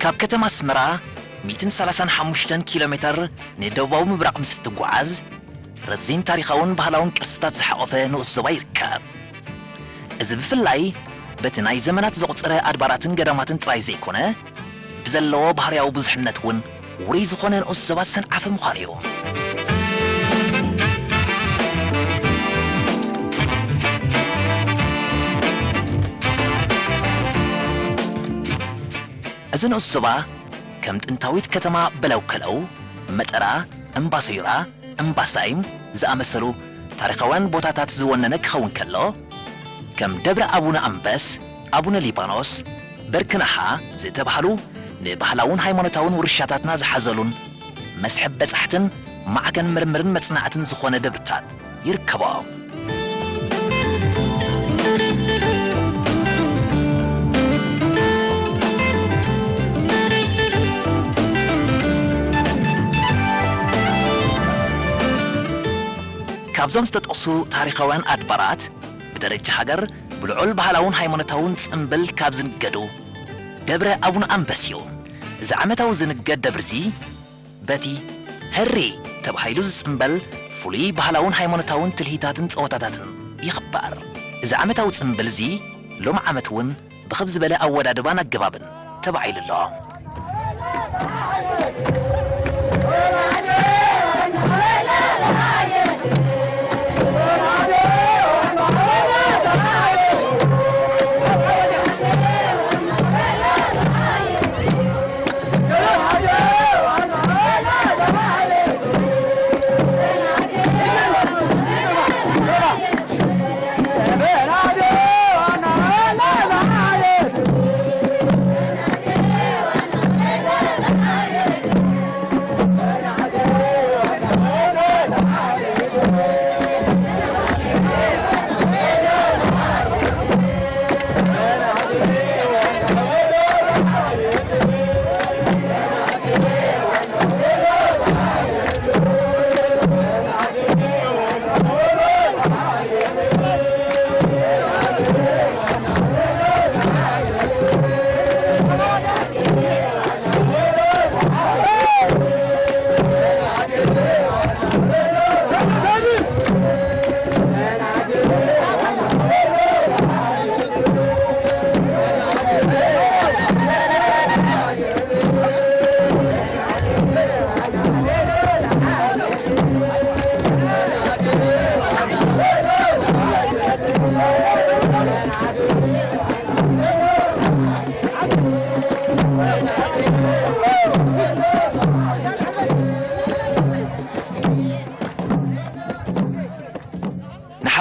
ኣብ ከተማ ኣስመራ ሚእትን ሰላሳን ሓሙሽተን ኪሎ ሜተር ንደቡባዊ ምብራቕ ምስ እትጓዓዝ፣ ረዚን ታሪኻውን ባህላውን ቅርስታት ዝሓቖፈ ንኡስ ዞባ ይርከብ። እዚ ብፍላይ በቲ ናይ ዘመናት ዘቑጸረ ኣድባራትን ገዳማትን ጥራይ ዘይኮነ፣ ብዘለዎ ባህርያዊ ብዙሕነት እውን ውሩይ ዝኾነ ንኡስ ዞባ ሰንዓፈ ምዃኑ እዩ። እዚ ንኡስ ዞባ ከም ጥንታዊት ከተማ በለውከለው፣ መጠራ፣ እምባሶይራ፣ እምባሳይም ዝኣመሰሉ ታሪኻውያን ቦታታት ዝወነነ ክኸውን ከሎ፣ ከም ደብረ ኣቡነ ኣምበስ፣ ኣቡነ ሊባኖስ፣ በርክናሃ ዝተባህሉ ንባህላውን ሃይማኖታውን ውርሻታትና ዝሓዘሉን መስሕብ በጻሕትን ማዕከን ምርምርን መጽናዕትን ዝኾነ ደብርታት ይርከቦ። ካብዞም ዝተጠቕሱ ታሪኻውያን ኣድባራት፣ ብደረጃ ሃገር ብልዑል ባህላውን ሃይማኖታውን ጽምብል ካብ ዝንገዱ ደብረ ኣቡነ ኣምበስ እዩ። እዚ ዓመታዊ ዝንገድ ደብርዚ በቲ ህሪ ተባሂሉ ዝጽምበል ፍሉይ ባህላውን ሃይማኖታውን ትልሂታትን ጸወታታትን ይኽበር። እዚ ዓመታዊ ጽምብል እዚ ሎሚ ዓመት እውን ብኽብ ዝበለ ኣወዳድባን ኣገባብን ተባዒሉ ኣሎ።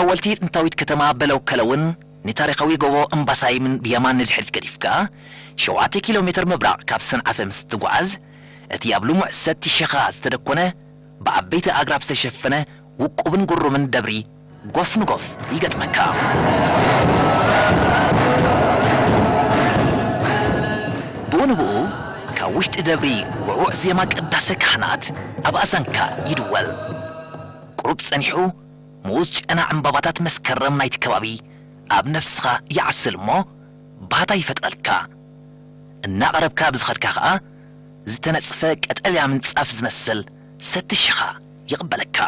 ንሓወልቲ ጥንታዊት ከተማ በለውከለውን ንታሪኻዊ ጎቦ እምባሳይምን ብየማን ንድሕሪት ገዲፍካ፣ ሸውዓተ ኪሎ ሜትር ምብራቕ ካብ ሰንዓፈ ምስ ትጓዓዝ፣ እቲ ኣብ ልሙዕ ሰቲ ሸኻ ዝተደኮነ ብዓበይቲ ኣግራብ ዝተሸፈነ ውቁብን ግሩምን ደብሪ ጎፍ ንጎፍ ይገጥመካ። ብኡ ንብኡ ካብ ውሽጢ ደብሪ ውዕዉዕ ዜማ ቅዳሴ ካህናት ኣብ ኣዛንካ ይድወል። ቁሩብ ጸኒሑ ምኡዝ ጨና ዕምባባታት መስከረም ናይቲ ከባቢ ኣብ ነፍስኻ ይዓስል እሞ ባህታ ይፈጥረልካ። እናቐረብካ ብዝኸድካ ኸኣ ዝተነጽፈ ቀጠልያ ምንጻፍ ዝመስል ሰቲ ሽኻ ይቕበለካ።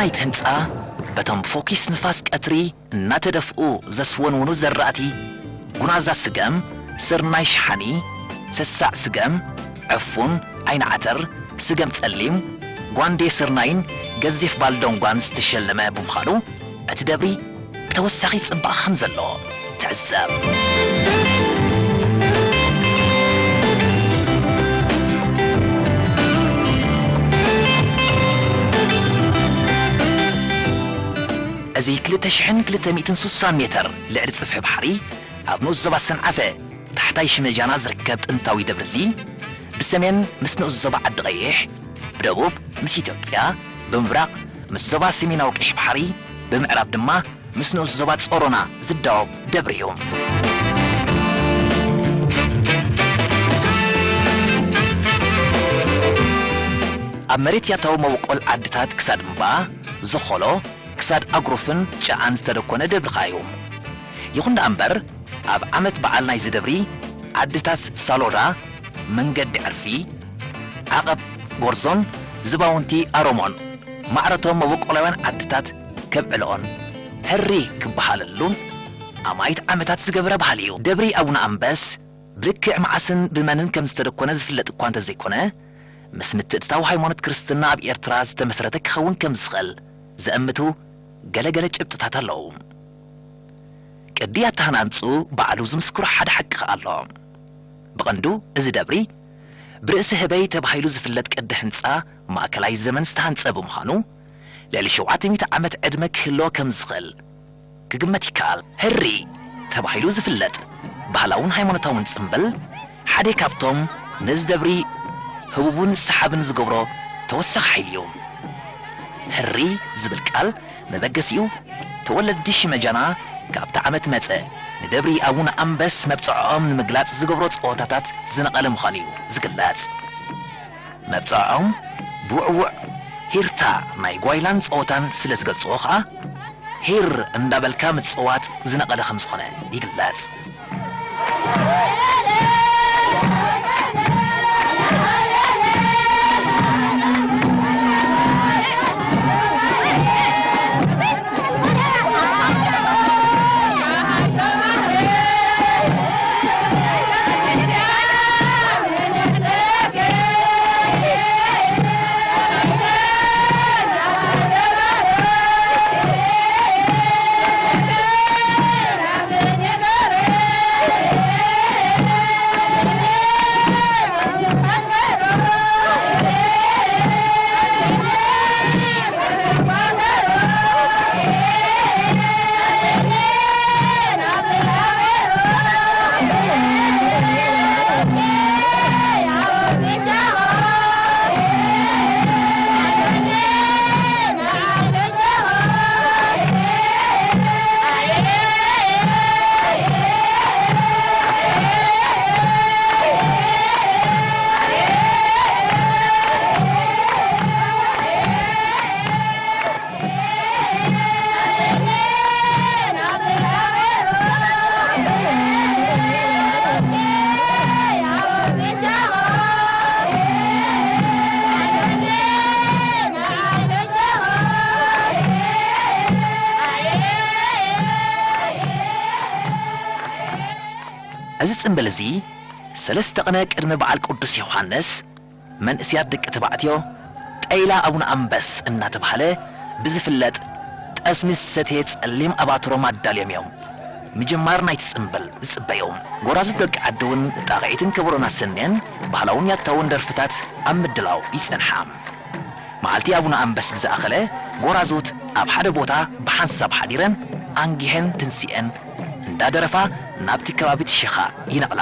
ናይቲ ህንጻ በቶም ብፎኪስ ንፋስ ቀትሪ እናተደፍኡ ዘስወንውኑ ዘራእቲ፣ ጉናዛ ስገም፣ ስርናይ ሸሓኒ፣ ሰሳዕ ስገም፣ ዕፉን፣ ዓይኒ ዓተር፣ ስገም ጸሊም፣ ጓንዴ ስርናይን ገዚፍ ባልዶንጓን ዝተሸለመ ብምዃኑ፣ እቲ ደብሪ ብተወሳኺ ጽባቐ ከም ዘለዎ ትዕዘብ። እዚ ክልተ ሽሕን ክልተ ሚእትን ስሳን ሜተር ልዕሊ ጽፍሒ ባሕሪ ኣብ ንኡስ ዞባ ሰንዓፈ ታሕታይ ሽመጃና ዝርከብ ጥንታዊ ደብሪ እዚ፣ ብሰሜን ምስ ንኡስ ዞባ ዓዲ ቀይሕ፣ ብደቡብ ምስ ኢትዮጵያ፣ ብምብራቕ ምስ ዞባ ሰሜናዊ ቀይሕ ባሕሪ፣ ብምዕራብ ድማ ምስ ንኡስ ዞባ ጾሮና ዝዳወብ ደብሪ እዩ። ኣብ መሬት ያታዊ መበቆል ዓድታት ክሳድ እምባ፣ ዘኾሎ፣ ክሳድ ኣጉሩፍን ጨዓን ዝተደኮነ ደብሪ ከኣ እዩ። ይኹን ደኣ እምበር፣ ኣብ ዓመት በዓል ናይዚ ደብሪ፣ ዓድታት ሳሎዳ፣ መንገዲ ዕርፊ፣ ዓቐብ ጎርዞን ዝባውንቲ ኣሮሞን ማዕረቶም መበቆላውያን ዓድታት ከብዕልኦን፣ ህሪ ክበሃለሉን ኣማኢት ዓመታት ዝገበረ ባህሊ እዩ። ደብሪ ኣቡነ ኣንበስ ብልክዕ መዓስን ብመንን ከም ዝተደኮነ ዝፍለጥ እኳ እንተዘይኮነ፣ ምስ ምትእትታው ሃይማኖት ክርስትና ኣብ ኤርትራ ዝተመስረተ ክኸውን ከም ዝኽእል ዘእምቱ ገለ ገለ ጭብጥታት ኣለዉ። ቅዲ ኣተሃናንጽኡ ባዕሉ ዝምስክሮ ሓደ ሓቂ ከኣ ኣሎ። ብቐንዱ እዚ ደብሪ ብርእሲ ህበይ ተባሂሉ ዝፍለጥ ቅዲ ህንጻ ማእከላይ ዘመን ዝተሃንጸ ብምዃኑ፣ ልዕሊ ሸውዓተ ሚእቲ ዓመት ዕድመ ክህልዎ ከም ዝኽእል ክግመት ይከኣል። ህሪ ተባሂሉ ዝፍለጥ ባህላውን ሃይማኖታውን ጽምብል ሓደ ካብቶም ነዚ ደብሪ ህቡብን ሰሓብን ዝገብሮ ተወሳኺ ሓይሊ እዩ። ህሪ ዝብል ቃል መበገሲኡ ተወለድቲ ሽመጃና ካብቲ ዓመት መጸ ንደብሪ ኣቡነ ኣንበስ መብጽዖኦም ንምግላጽ ዝገብሮ ጸወታታት ዝነቐለ ምዃኑ እዩ ዝግለጽ። መብጽዖኦም ብውዕዉዕ ሂርታ ናይ ጓይላን ጸወታን ስለ ዝገልጽዎ ኸኣ፣ ሂር እንዳበልካ ምጽዋት ዝነቐለ ከም ዝኾነ ይግለጽ። እዚ ጽምብል እዚ ሰለስተ ቅነ ቅድሚ በዓል ቅዱስ ዮሃንስ መንእስያት ደቂ ተባዕትዮ ጠይላ ኣቡነ ኣንበስ እናተባህለ ብዝፍለጥ ጠስሚ ዝሰትየ ጸሊም ኣባትሮም ኣዳልዮም እዮም ምጅማር ናይቲ ጽምብል ዝጽበዩ። ጎራዙት ደቂ ዓዲ እውን ጣቕዒትን ከበሮን ኣሰንየን ባህላውን ያታውን ደርፍታት ኣብ ምድላው ይጸንሓ። መዓልቲ ኣቡነ ኣንበስ ብዝኣኸለ፣ ጎራዙት ኣብ ሓደ ቦታ ብሓንሳብ ሓዲረን፣ ኣንጊሀን ትንሲኤን እንዳደረፋ ናብቲ ከባቢ ትሸኻ ይነቕላ።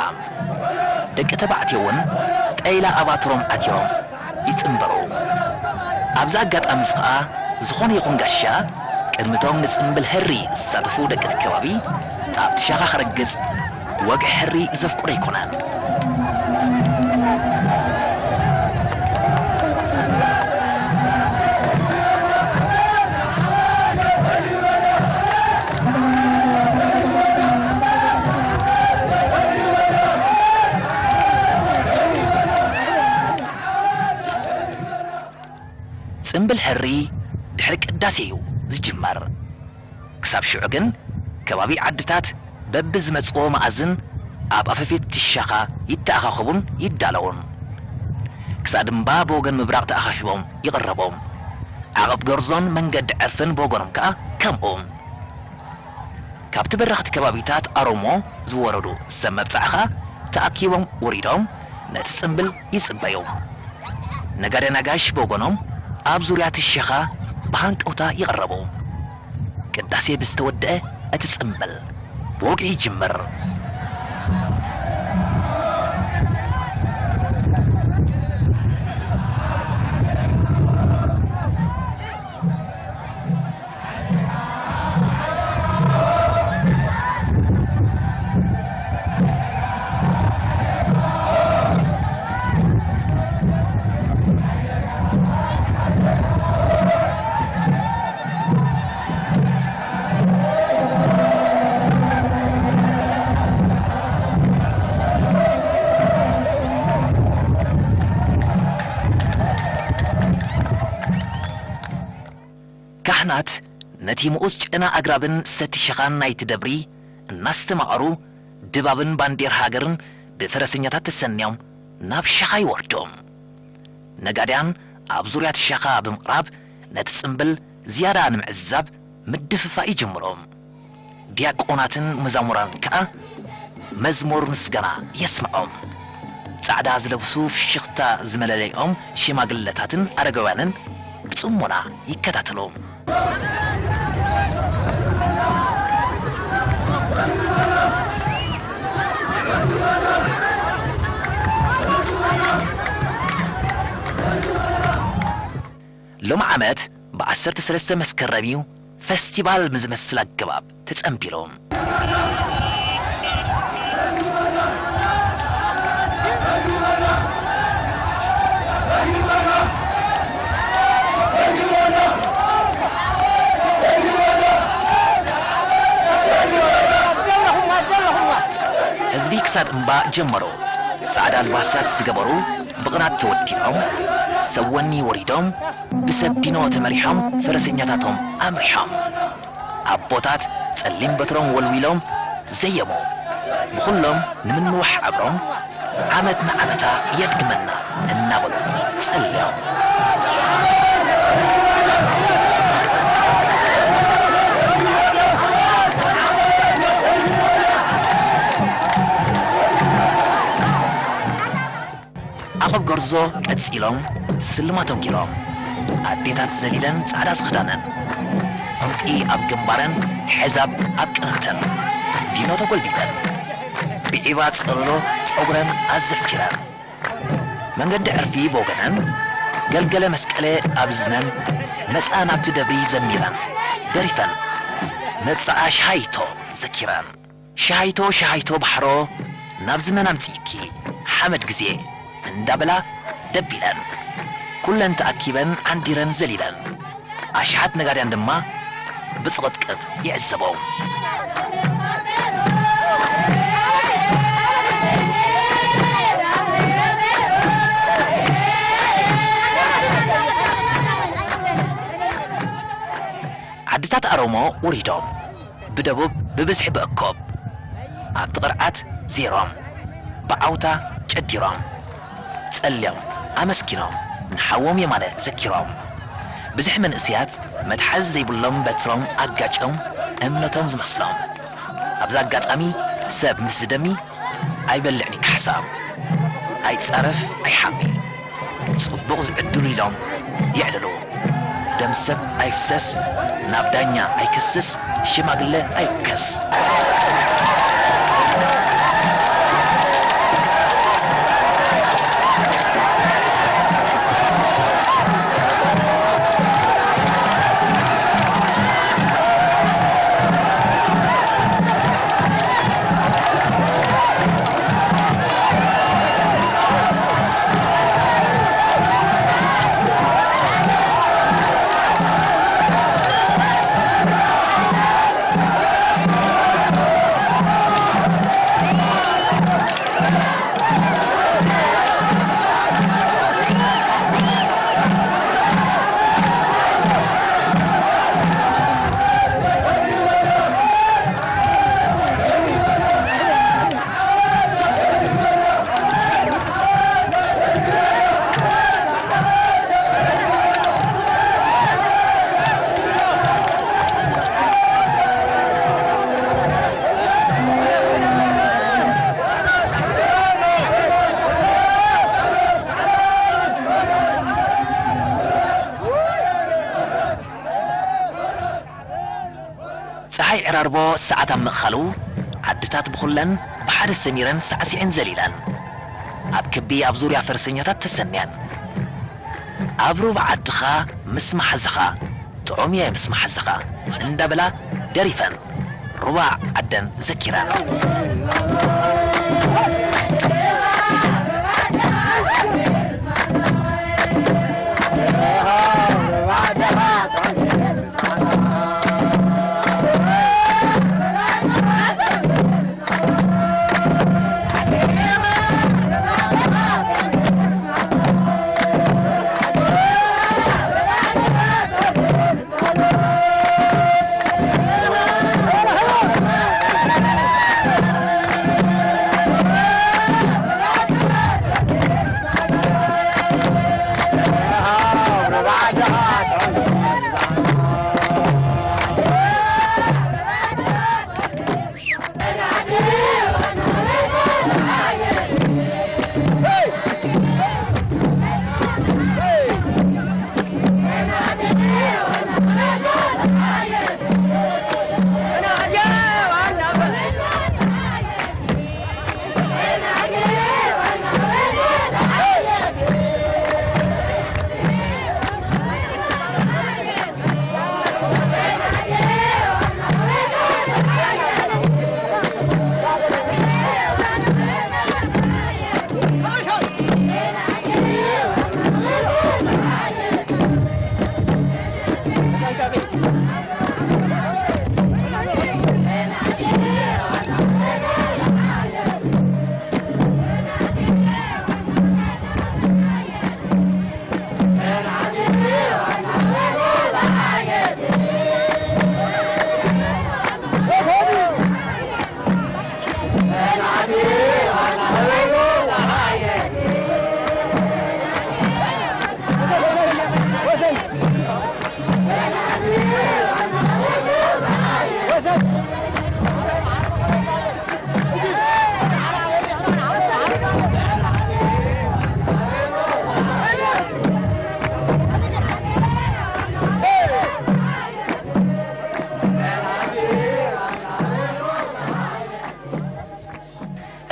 ደቂ ተባዕትዮ እውን ጠይላ ኣባትሮም ኣትዮም ይጽንበሩ። ኣብዚ ኣጋጣሚ እዚ ኸኣ ዝኾነ ይኹን ጋሻ ቅድሚቶም ንጽምብል ህሪ ዝሳተፉ ደቂ እቲ ከባቢ ኣብቲ ሸኻ ክረግጽ ወግዒ ሕሪ ዘፍቅዶ ኣይኮነን። ጽምብል ሕሪ ድሕሪ ቅዳሴ እዩ ዝጅመር። ክሳብ ሽዑ ግን ከባቢ ዓድታት በብዝመጽዎ መኣዝን ኣብ ኣፈፌት ትሻኻ ይተኣኻኸቡን ይዳለዉን። ክሳድ እምባ ብወገን ምብራቕ ተኣኻኺቦም ይቕረቡ። ዓቐብ ገርዞን መንገዲ ዕርፍን ብወገኖም ከኣ ከምኡ። ካብቲ በረኽቲ ከባቢታት ኣሮሞ ዝወረዱ ሰብ መብጽዓ ኸኣ ተኣኪቦም ወሪዶም ነቲ ጽምብል ይጽበዩ። ነጋድያን ኣጋይሽ ብወገኖም ኣብ ዙርያ ትሻኻ ብሃንቀውታ ይቕረቡ። ቅዳሴ ብዝተወደአ እቲ ጽምብል ብወግዒ ይጅምር። ካህናት ነቲ ምኡዝ ጨና ኣግራብን ሰቲ ሸኻን ናይቲ ደብሪ እናስተማቐሩ፣ ድባብን ባንዴር ሃገርን ብፈረሰኛታት ተሰንዮም ናብ ሸኻ ይወርዱ። ነጋድያን ኣብ ዙርያ እቲ ሸኻ ብምቕራብ ነቲ ጽምብል ዝያዳ ንምዕዛብ ምድፍፋእ ይጅምሩ። ዲያቆናትን መዛሙራን ከኣ መዝሙር ምስጋና የስምዖም። ጻዕዳ ዝለብሱ ፍሽኽታ ዝመለለይኦም ሽማግለታትን ኣረጋውያንን ብጽሞና ይከታተሉ። ሎሚ ዓመት ብዓሰርተ ሰለስተ መስከረም እዩ ፈስቲቫል ብዝመስል ኣገባብ ተጸንቢሉ። ህዝቢ ክሳድ እምባ ጀመሩ። ጻዕዳ ኣልባሳት ዝገበሩ ብቕናት ተወዲኖም፣ ሰብ ወኒ ወሪዶም፣ ብሰብ ዲኖ ተመሪሖም ፈረሰኛታቶም ኣምሪሖም። ኣቦታት ጸሊም በትሮም ወልዊሎም ዘየሙ። ብኹሎም ንምንዋሕ ዓብሮም ዓመት ንዓመታ የድግመና እናበሉ ጸልዮም። ዓቐብ ጎርዞ ቀጺሎም ስልማቶም ጌሮም፣ ኣዴታት ዘሊለን ጻዕዳ ዝኽዳነን፣ ዕንቂ ኣብ ግንባረን፣ ሕዛብ ኣብ ቅንዕተን፣ ዲኖ ተጎልቢበን፣ ብዒባ ጸለሎ ጸጉረን ኣዘፊረን፣ መንገዲ ዕርፊ ብወገነን፣ ገልገለ መስቀለ ኣብ እዝነን፣ መጻ ናብቲ ደብሪ ዘሚረን፣ ደሪፈን፣ መብጽዓ ሸሃይቶ ዘኪረን። ሸሃይቶ ሸሃይቶ ባሕሮ ናብዚ መን ኣምጺእኪ ሓመድ ግዜ እንዳበላ ደቢለን ኩለን ተኣኪበን ዓንዲረን ዘሊለን ኣሽሓት ነጋድያን ድማ ብጽቕጥቅጥ ይዕዘቦ። ዓድታት ኣሮሞ ውሪዶም ብደቡብ ብብዝሒ ብእኮብ ኣብቲ ቅርዓት ዜሮም ብዓውታ ጨዲሮም ጸልዮም ኣመስጊኖም ንሓዎም የማነ ዘኪሮም። ብዝሒ መንእስያት መትሓዚ ዘይብሎም በትሮም ኣጋጭዮም እምነቶም ዝመስሎም። ኣብዚ ኣጋጣሚ ሰብ ምስ ዝደሚ ኣይበልዕን እዩ ካሕሳ። ኣይጻረፍ ኣይሓሚ። ጽቡቕ ዝዕድሉ ኢሎም የዕልሉ። ደም ሰብ ኣይፍሰስ፣ ናብ ዳኛ ኣይከስስ፣ ሽማግለ ኣይውከስ። ናይ ዕራርቦ ሰዓት ኣብ ምእኻሉ፣ ዓድታት ብኹለን ብሓደ ሰሚረን ሳዕሲዐን ዘሊለን። ኣብ ክቢ ኣብ ዙርያ ፈረሰኛታት ተሰንየን። ኣብ ሩባ ዓድኻ ምስ መሓዝኻ፣ ጥዑም እየ ምስ መሓዝኻ እንዳበላ ደሪፈን ሩባ ዓደን ዘኪረን።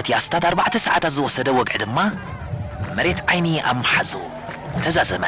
እቲ ኣስታት ኣርባዕተ ሰዓታት ዝወሰደ ወግዒ ድማ፣ መሬት ዓይኒ ኣብ መሓዙ ተዛዘመ።